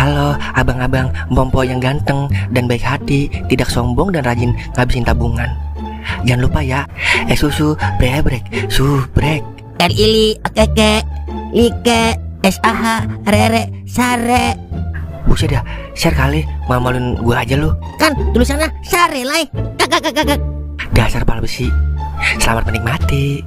Halo abang-abang Bompo yang ganteng dan baik hati, tidak sombong dan rajin ngabisin tabungan. Jangan lupa ya, susu brebrek, subrek. Ili, keke, like, SAH, rere, sare. Buset dah, share kali, malu-maluin gue aja lu. Kan tulisannya sare lai. Kakak. Dasar pala besi. Selamat menikmati.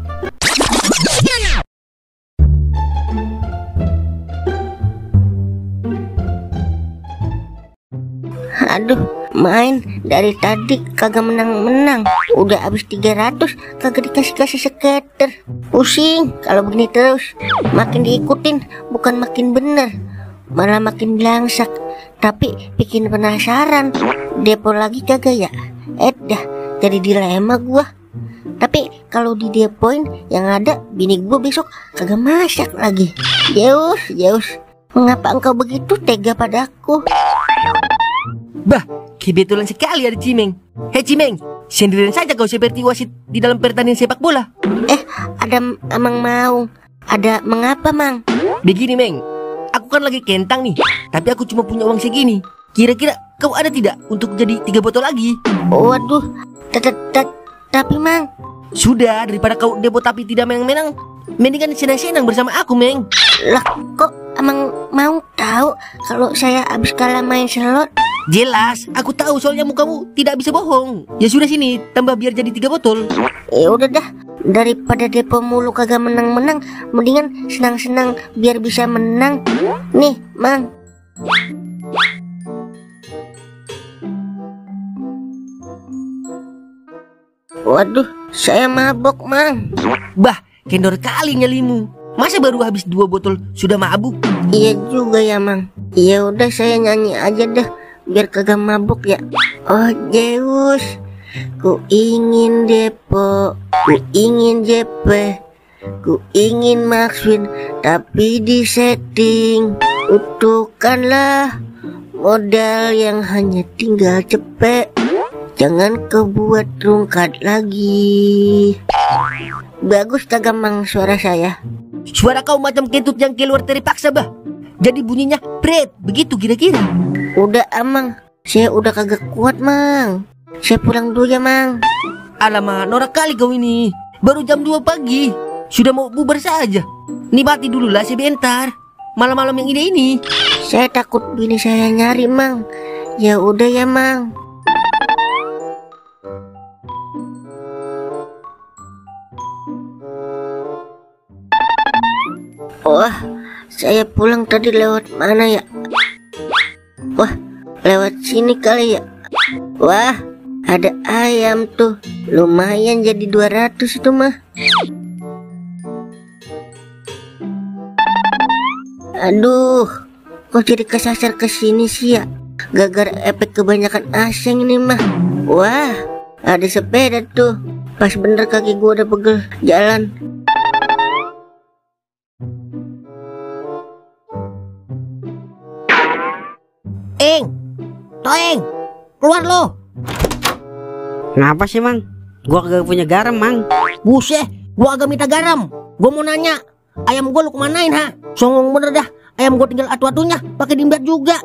Aduh, main dari tadi kagak menang-menang. Udah habis 300 kagak dikasih skater. Pusing kalau begini terus. Makin diikutin bukan makin bener, malah makin belangsak. Tapi bikin penasaran, depo lagi kagak ya? Dah jadi dilema gua. Tapi kalau di depoin yang ada bini gua besok kagak masak lagi. Yeus, mengapa engkau begitu tega padaku? Bah, kebetulan sekali ada Cimeng. Hei Cimeng, sendirian saja kau seperti wasit di dalam pertandingan sepak bola. Ada Amang Maung. Ada mengapa, Mang? Begini Meng, aku kan lagi kentang nih, tapi aku cuma punya uang segini. Kira-kira kau ada tidak untuk jadi 3 botol lagi? Waduh, tapi Mang, sudah, daripada kau debot tapi tidak menang-menang, mendingan senang-senang bersama aku Meng. Lah kok Amang Maung tahu kalau saya habis kalah main slot? Jelas, aku tahu soalnya mukamu tidak bisa bohong. Ya sudah sini, tambah biar jadi 3 botol. Ya udah dah, daripada depo mulu kagak menang-menang, mendingan senang-senang biar bisa menang. Nih, Mang. Waduh, saya mabok, Mang. Bah, kendor kali nyalimu. Masa baru habis 2 botol sudah mabuk? Iya juga ya, Mang. Ya udah saya nyanyi aja dah, biar kagak mabuk ya. Oh Zeus, ku ingin depo, ku ingin JP, ku ingin Maxwin, tapi di setting utuhkanlah modal yang hanya tinggal cepet. Jangan kebuat rungkat lagi. Bagus kagak Mang suara saya? Suara kau macam kentut yang keluar terpaksa bah. Jadi bunyinya pret, begitu kira-kira. Udah Amang, saya udah kagak kuat Mang. Saya pulang dulu ya Mang. Alamak, norak kali kau ini. Baru jam 2 pagi, sudah mau bubar saja. Nikmati dulu lah sebentar, malam-malam yang indah ini. Saya takut bini saya nyari Mang. Ya udah ya Mang. Wah, saya pulang tadi lewat mana ya? Wah, lewat sini kali ya. Wah, ada ayam tuh. Lumayan jadi 200 itu mah. Aduh, kok jadi kesasar ke sini sih ya? Gara-gara efek kebanyakan asing ini mah. Wah, ada sepeda tuh. Pas bener kaki gua udah pegel jalan. Toeng, keluar lo. Ngapa sih Mang? Gua kagak punya garam Mang. Buset, gua agak minta garam. Gua mau nanya, ayam gua lu kemanain ha? Songong bener dah, ayam gua tinggal atu-atunya, pakai diembat juga.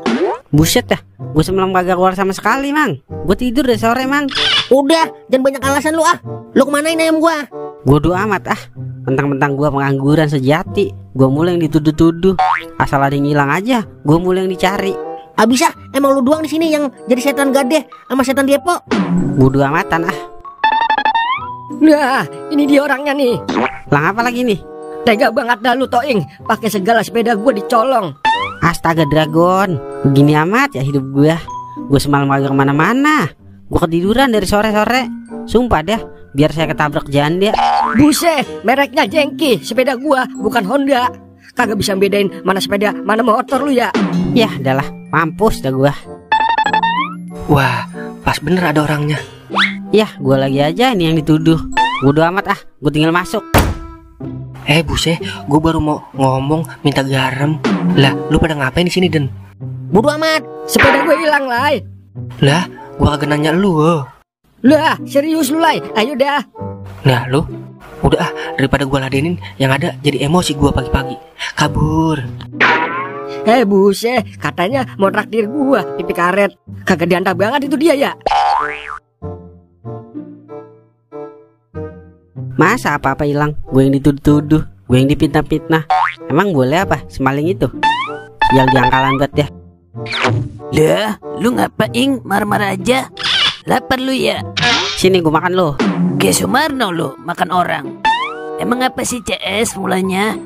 Buset dah, gua semalam kagak keluar sama sekali Mang. Gua tidur dari sore Mang. Udah, jangan banyak alasan lu ah. Lu kemanain ayam gua? Bodo amat ah. Mentang-mentang gua pengangguran sejati, gua mulai yang dituduh-tuduh. Asal ada yang hilang aja, gua mulai yang dicari. Abis ah, emang lu doang di sini yang jadi setan gade sama setan depo. Bodo amatan ah. Nah, ini dia orangnya nih. Lah apa lagi nih? Tega banget dah lu Toing, pakai segala sepeda gua dicolong. Astaga Dragon, begini amat ya hidup gua. Gua semalam kagak kemana-mana. Gua ketiduran dari sore-sore. Sumpah dah, biar saya ketabrak janda. Buset, mereknya jengki, sepeda gua bukan Honda. Kagak bisa bedain mana sepeda, mana motor lu ya. Yah, adalah mampus dah gua. Wah, pas bener ada orangnya. Yah, gua lagi aja ini yang dituduh. Bodo amat ah, gua tinggal masuk. Buset, gue baru mau ngomong minta garam. Lah, lu pada ngapain di sini Den? Bodo amat, sepeda gue hilang Lai. Lah, gua kagak nanya lu. Lah, serius lu Lai, ayo dah. Nah, lu udah daripada gua ladenin yang ada jadi emosi gua pagi-pagi. Kabur. Buset, katanya mau traktir gua pipi karet. Kagak diantar banget itu dia ya. Masa apa-apa hilang? Gue yang dituduh-tuduh, gue yang dipitnah-pitnah. Emang boleh apa semaling itu? Yang diangkalan buat ya. Lah, lu ngapain marah-marah aja? Lapar lu ya? Sini gue makan lo. Kayak Sumarno lu makan orang. Emang apa sih CS mulanya?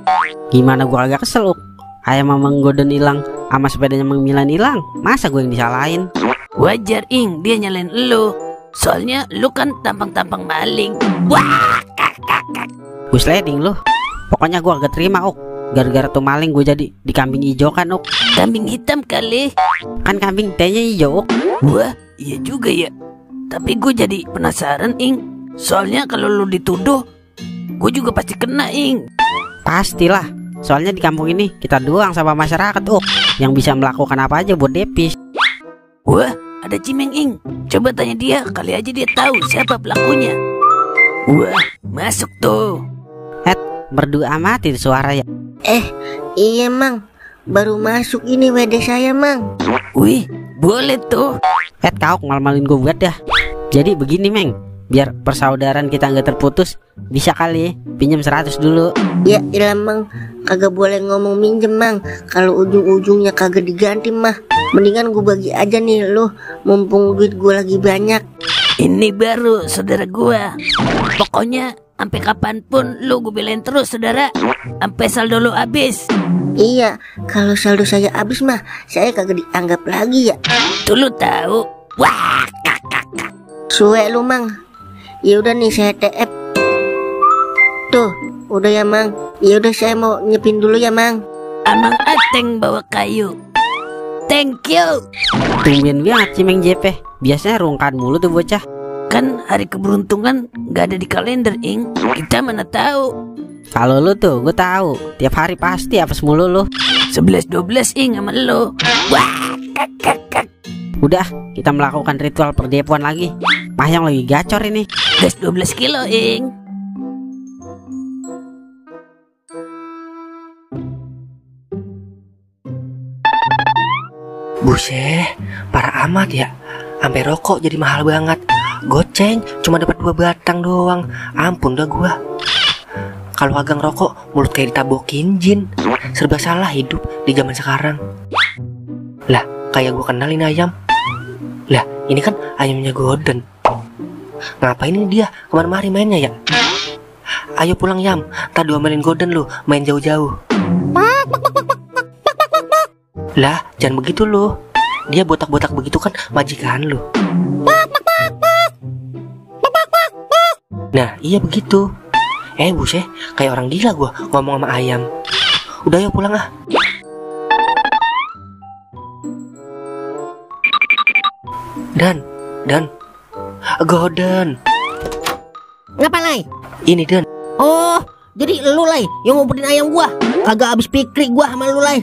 Gimana gue agak kesel, Uk. Ayam Mang Godon hilang, sama sepedanya Mang Milan hilang. Masa gue yang disalahin? Wajar Ing, dia nyalain lu. Soalnya lu kan tampang-tampang maling. Wah, Gue sliding lo. Pokoknya gue agak terima, Uk. Gara-gara tuh maling gue jadi di kambing hijau kan, Uk. kambing hitam kali. Kan kambing tehnya hijau, Uk. Wah, iya juga ya. Tapi gue jadi penasaran Ing. Soalnya kalau lu dituduh, gue juga pasti kena Ing. Pastilah. Soalnya di kampung ini kita doang sama masyarakat, Uk, yang bisa melakukan apa aja buat Depis. Wah, ada Cimeng Ing. Coba tanya dia, kali aja dia tahu siapa pelakunya. Wah, masuk tuh. Merdu amat itu suara ya. Iya Mang, baru masuk ini WD saya Mang. Wih, boleh tuh. Kau ngal-malin gue buat dah. Jadi begini Meng, biar persaudaraan kita nggak terputus, bisa kali pinjam 100 dulu. Ya ilah Mang, kagak boleh ngomong minjem Mang. Kalau ujung-ujungnya kagak diganti mah, mendingan gue bagi aja nih lo, mumpung duit gue lagi banyak. Ini baru saudara gua. Pokoknya sampai kapanpun lu gue belain terus saudara, sampai saldo lu habis. Iya, kalau saldo saya habis mah saya kagak dianggap lagi ya. Tuh lu tahu. Wah, Suwe lu Mang. Ya udah nih saya TF. Tuh, udah ya Mang. Ya udah saya mau nyepin dulu ya Mang. Amang Ateng bawa kayu. Thank you. Tumben banget Cimeng JP. Biasanya rungkan mulu tuh bocah. Kan hari keberuntungan gak ada di kalender Ing. Kita mana tahu. Kalau lu tuh gue tahu, tiap hari pasti apes mulu lu. 11-12 Ing sama lu. Wah, Udah, kita melakukan ritual perdepoan lagi. Mayang lagi gacor ini. gas 12 kilo Ing. Buset, parah amat ya. Sampai rokok jadi mahal banget. Goceng cuma dapat 2 batang doang. Ampun dah gua. Kalau agang rokok mulut kayak ditabokin jin. Serba salah hidup di zaman sekarang. Lah, kayak gua kenalin ayam. Lah, ini kan ayamnya Godon. Ngapain ini dia kemana-mari mainnya ya? Ayo pulang Yam, tak diomelin Godon lu main jauh-jauh. Lah, jangan begitu lu. Dia botak-botak begitu kan majikan lu. Nah, iya begitu. Buset, kayak orang gila gua ngomong sama ayam. Udah yuk pulang ah. Dan Godon. Ngapa Lai? Ini Dan. Oh, jadi lu Lai yang ngumpetin ayam gua. Kagak habis pikir gua sama lu Lai.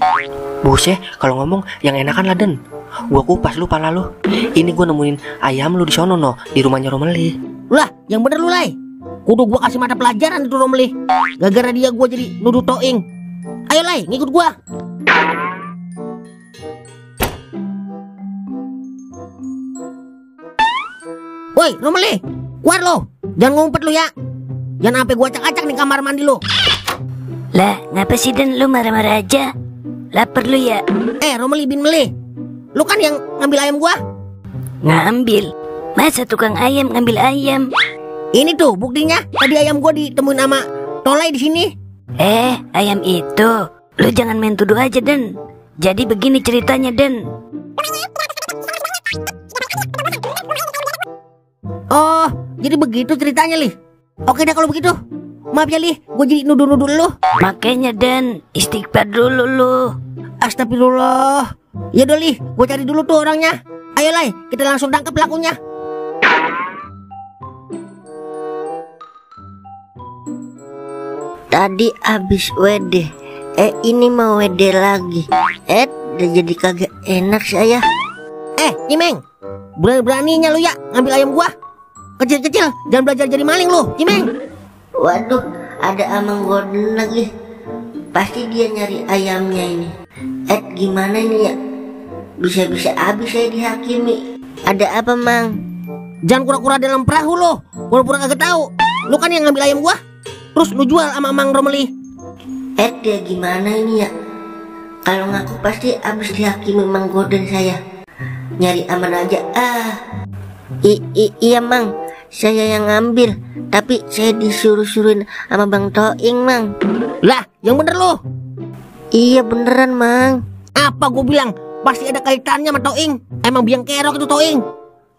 Buset, kalau ngomong yang enakan lah Den. Gua kupas lu pala lu. Ini gua nemuin ayam lu di sono no, di rumahnya Romeli. Lah, yang bener lu Lai. Kudu gua kasih mata pelajaran itu Romeli. Gara-gara dia gua jadi nuduh Toing. Ayo Lai, ngikut gua. Woi, Romeli, keluar lo. Jangan ngumpet lu ya. Jangan sampai gua acak-acak nih kamar mandi lu. Lah, ngapa sih Dan lu marah-marah aja? Lapar lu ya? Romeli bin Meli. Lu kan yang ngambil ayam gua. Ngambil? Masa tukang ayam ngambil ayam? Ini tuh buktinya. Tadi ayam gua ditemuin sama Tolai di sini. Ayam itu. Lu jangan main tuduh aja Den. Jadi begini ceritanya Den. Oh, jadi begitu ceritanya Li. Oke dah kalau begitu. Maaf ya Li, gua jadi nuduh-nuduh lu. Makanya Dan, istighfar dulu lu. Astagfirullah. Ya udah Li, gua cari dulu tuh orangnya. Ayo Lai, kita langsung tangkap pelakunya. Tadi abis WD, ini mau WD lagi. Udah jadi kagak enak saya. Cimeng, berani-beraninya lu ya ngambil ayam gua. Kecil-kecil, jangan belajar jadi maling lu, Cimeng. Waduh, ada Amang Godon lagi. Pasti dia nyari ayamnya ini. Gimana ini ya? Bisa-bisa habis saya dihakimi. Ada apa, Mang? Jangan kura-kura dalam perahu lo. Pura-pura kagak tahu. Lu kan yang ngambil ayam gua. Terus lu jual sama Mang Romeli. Dia gimana ini ya? Kalau ngaku pasti habis dihakimi Mang Goden saya. Nyari aman aja. Iya, Mang. Saya yang ngambil. Tapi saya disuruh-suruhin sama Bang Toing, Mang. Lah, yang bener lo. Iya beneran, Mang. Apa gua bilang? Pasti ada kaitannya sama Toing. Emang biang kerok itu Toing.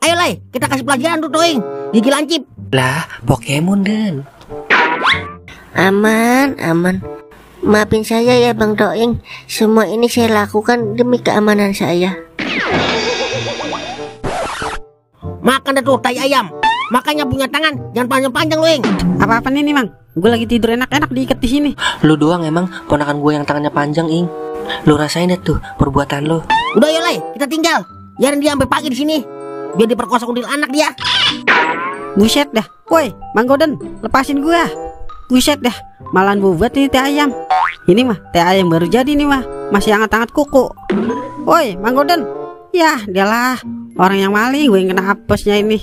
Ayo Lai, kita kasih pelajaran tuh Toing. Gigi lancip. Lah, Pokemon Den. Aman. Maafin saya ya Bang Toing. Semua ini saya lakukan demi keamanan saya. Makan dah tuh tai ayam. Makanya punya tangan, jangan panjang-panjang lu, Ing. Apa-apa nih Mang? Gue lagi tidur enak-enak diikat di sini. Lu doang emang ponakan gue yang tangannya panjang, Ing. Lu rasain deh tuh perbuatan lu. Udah ya Lai, kita tinggal. Biarin dia sampai pagi di sini. Biar diperkosa kundil anak dia. Buset dah. Woi, Mang Goden, lepasin gua. Buset dah, malahan buat ini teh ayam. Ini mah teh ayam baru jadi nih mah, masih hangat-hangat kuku. Woi, Mang Goden. Ya, dialah orang yang maling, gue yang kena apesnya ini.